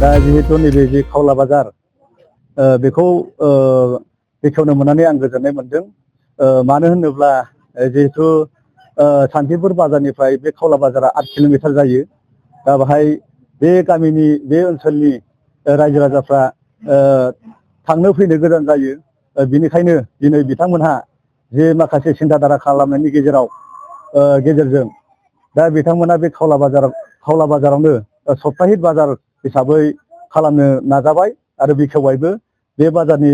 दा जिहेतु नैबे जे खावला बाजार बेखौ बेखेवनो मोननानै आं गोजोननाय मोनदों। मानो होनोब्ला जिहेतु सान्थिपुर बाजारनिफ्राय बे खावला बाजारा 8 किल'मिटार जायो। दा बेहाय बे गामिनि बे ओनसोलनि रायजो राजाफ्रा थांनो फैनो गोजान जायो। बिनिखायनो दिनै बिथांमोनहा जे माखासे सिन्था धारा खालामनायनि गेजेरजों दा बिथांमोना बे खावला बाजारावनो सप्ताहिक बाजार हिसाबै खालामनो नाजाबाय आरो बेखेवबायबो। बे बाजारनि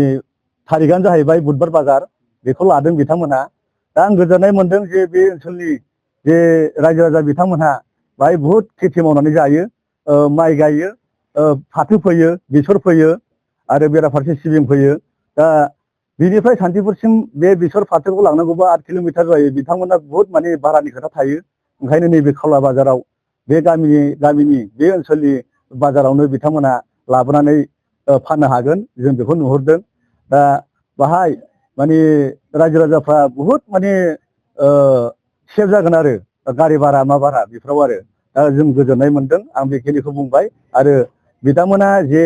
थारिखआनो जाहैबाय बुधबार बाजार, बेखौ लादों बिथांमोनहा। दा आं गोजोननाय मोनदों जे बे ओनसोलनि जे रायजो राजा बिथांमोनहा बाहाय बहुद खेथि मावनानै जायो। माइ गायो, फाथो फोयो, बेसर फोयो आरो बेराफारसे सिबिं फोयो। दा बिनिफ्राय सान्थिपुरसिम बे बेसर फाथोखौ लांनांगौबा 8 किल'मिटार जायो। बिथांमोना बहुत माने भारानि खोथा थायो। ओंखायनो नैबे खावला बाजाराव बे गामिनि बे ओनसोलनि बाजारावनो बिथांमोना लाबोनानै फाननो हागोन, जों बेखौ नुहुरदों। दा बाहाय माने रायजो राजाफ्रा बहुत माने सेफ जागोन आरो गारि भारा मा भारा बेफोराव आरो। दा जों गोजोननाय मोनदों। आं बेखिनिखौ बुंबाय। आरो बिथांमोना जे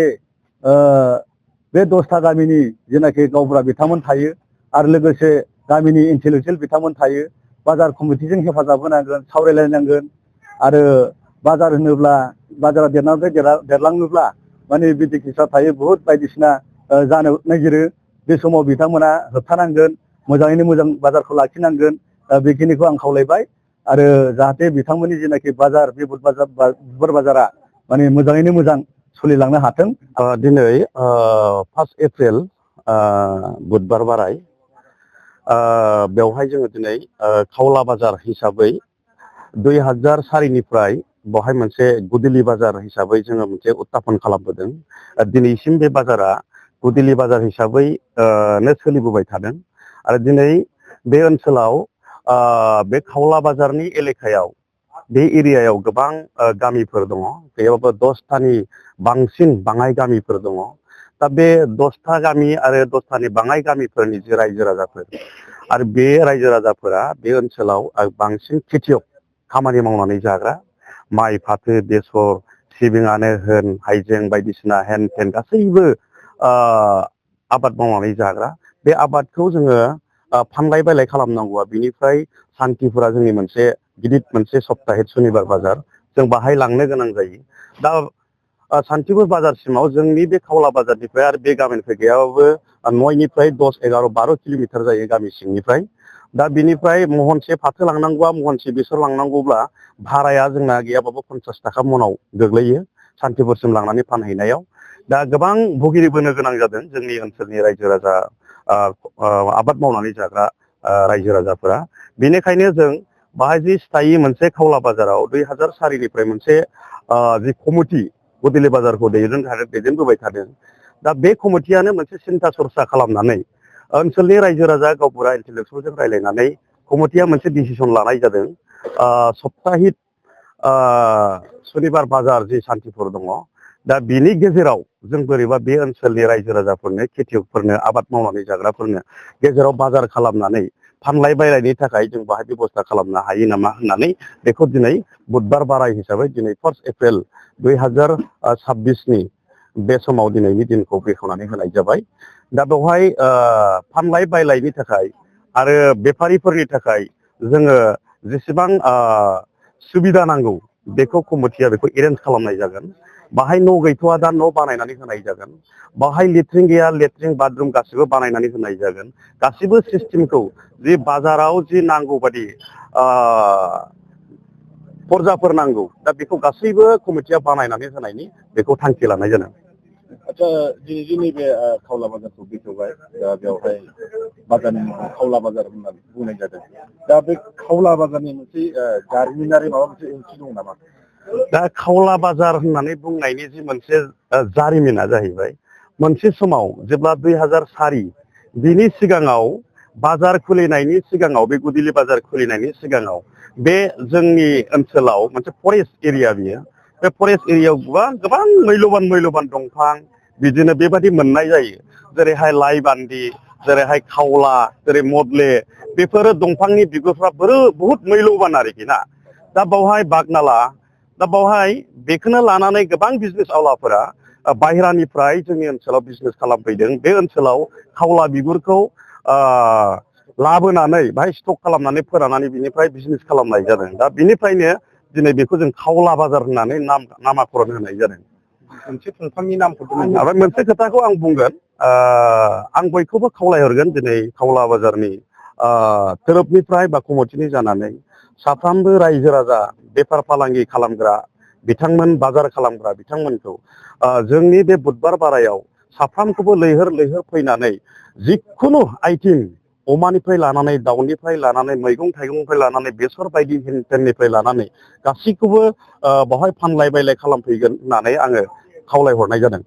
बे 10था गामिनि जेनाखि गावबुरा बिथांमोन थायो आरो लोगोसे गामिनि इन्टेलेक्सुयेल बिथांमोन थायो, बाजार कमिटिजों हेफाजाब होनांगोन, सावरायलायनांगोन। आरो बाजार होनोब्ला बाजारा देरलाङोब्ला माने बिदिकिसा थायो, बहुत बायदिसिना जानो नागिरो। बे समाव बिथांमोना होबथानांगोन, मोजाङैनो मोजां बाजारखौ लाखिनांगोन। बेखिनिखौ आं खावलायबाय। आरो जाहाथे बिथांमोननि जेनाखि बाजार बे बुधबार बाजारा माने मोजाङैनो मोजां सोलिलांनो हाथों। दिनै 1 एप्रिल बुधबार बाराय, बेवहाय जोङो दिनै खावला बाजार हिसाबै 2004निफ्राय बेवहाय मोनसे गुदिली बाजार हिसाबै जोङो मोनसे उत्थापन खालामबोदों। दिनैसिम बे बाजारा गुदिली बाजार हिसाबै सोलिबोबाय थादों। आरो दिनै बे ओनसोलाव बे खावला बाजारनि एलेकायाव, बे एरियायाव गोबां गामिफोर दङ। गैयाबाबो 10थानि बांसिन बाङाय गामिफोर दङ। दा बे 10था गामि आरो 10थानि बाङाय गामिफोरनि जे रायजो राजाफोर, आरो बे रायजो राजाफोरा बे ओनसोलाव बांसिन खेथियक खामानि मावनानै जाग्रा। माइ, फाथो, बेसर, सिबिङानो होन, हाइजें बायदिसिना हेन थेन गासैबो आबाद मावनानै जाग्रा। बे आबादखौ जोङो फानलाय बायलाय खालामनांगौआ बिनिफ्राय सान्थिपुरा जोंनि मोनसे गिदिर मोनसे सप्ताहिक सनिबार बाजार, जों बाहाय लांनो गोनां जायो। दा सान्थिपुर बाजारसिमाव जोंनि बे खावला बाजारनिफ्राय आरो बे गामिनिफ्राय गैयाबाबो 9निफ्राय 10, 11, 12 किल'मिटार जायो गामि सिंनिफ्राय। दा बिनिफ्राय महनसे फाथो लांनांगौबा, महनसे बेसर लांनांगौब्ला भाराया जोंना गैयाबाबो 50 थाखा मनाव गोग्लैयो सान्थिपुरसिम लांनानै फानहैनायाव। दा गोबां भुगिबोनो गोनां जादों जोंनि ओनसोलनि रायजो राजा, आबाद मावनानै जाग्रा रायजो राजाफोरा। बेनिखायनो जों बाहाय जि स्थायि मोनसे खावला बाजाराव 2004निफ्राय मोनसे जि कमिटि गुदिली बाजारखौ दैदेनबोबाय थादों। दा बे कमिटियानो मोनसे सिन्था सरसा खालामनानै ओनसोलनि रायजो राजा गावबुरा इन्टेलेक्सुयेलजों रायज्लायनानै कमिटिया मोनसे डिसिसन लानाय जादों। सप्ताहिक सनिबार बाजार जि सान्थिपुर दङ, दा बिनि गेजेराव जों बोरैबा बे ओनसोलनि रायजो राजाफोरनो, खेथियकफोरनो, आबाद मावनानै जाग्राफोरनो गेजेराव बाजार खालामनानै फानलाय बायलायनि थाखाय जों बाहाय बेबस्था खालामनो हायो नामा होननानै बेखौ दिनै बुधबार बाराय हिसाबै दिनै 1 एप्रिल 2026नि बे समाव दिनैनि दिनखौ बेखेवनानै होनाय जाबाय। दा बेवहाय फानलाय बायलायनि थाखाय आरो बेफारिफोरनि थाखाय जोङो जेसेबां सुबिदा नांगौ बेखौ कमिटिया बेखौ एरेन्ज खालामनाय जागोन। बाहाय न' गैथ'वा, दा न' बानायनानै होनाय जागोन। बाहाय लेट्रिन गैया, लेट्रिन बाथरुम गासिबो बानायनानै होनाय जागोन। गासिबो सिस्टेमखौ जि बाजाराव जि नांगौ बादि फर्जाफोर नांगौ, दा बेखौ गासैबो कमिटिया बानायनानै होनायनि बेखौ थांखि लानाय जादों। आচ্ছা, दिनै नैबे खावला बाजारखौ बेखेवबाय। दा बेवहाय बाजारनि मुंखौ खावला बाजार होननानै बुंनाय जादों। दा बे खावला बाजारनि मोनसे जारिमिनारि माबा मोनसे ओंथि दं नामा? दा खावला बाजार होननानै बुंनायनि जि मोनसे जारिमिना जाहैबाय, मोनसे समाव जेब्ला 2004 बिनि सिगाङाव बाजार खुलिनायनि सिगाङाव, बे गुदिली बाजार खुलिनायनि सिगाङाव बे जोंनि ओनसोलाव मोनसे फरेस्ट एरिया, बियो बे फरेस्ट एरियायाव गोबां मैल'बान दंफां बिदिनो बेबादि मोननाय जायो। जेरैहाय लाइबान्दि, जेरैहाय खावला, जेरै मदले, बेफोरो दंफांनि बिगुरफ्रा बहुत मैल'बान आरोखि ना। दा बावहाय बागनाला, दा बावहाय बेखौनो लानानै गोबां बिजनेस आवलाफोरा बाहेरानिफ्राय जोंनि ओनसोलाव बिजनेस खालामफैदों। बे ओनसोलाव खावला बिगुरखौ लाबोनानै बाहाय स्टक खालामनानै फोराननानै बिनिफ्राय बिजनेस खालामनाय जादों। दा बिनिफ्रायनो दिनै बेखौ जों खावला बाजार होननानै नामाकरन होनाय जादों। मोनसे दंफांनि नामखौ ओमफ्राय मोनसे खोथाखौ आं बुंगोन, आं बयखौबो खावलायहरगोन दिनै खावला बाजारनि तोरोबनिफ्राय बा कमिटिनि जानानै साफ्रोमबो रायजो राजा बेफार फालांगि खालामग्रा बिथांमोन, बाजार खालामग्रा बिथांमोनखौ जोंनि बे बुधबार बारायाव साफ्रोमखौबो लैहोर लैहोर फैनानै जिखुनु आइटेम, अमानिफ्राय लानानै दाउनिफ्राय लानानै मैगं थाइगंनिफ्राय लानानै बेसर बायदि हेनथेननिफ्राय लानानै गासैखौबो बावहाय फानलाय बायलाय खालामफैगोन होननानै आङो खावलायहरनाय जादों।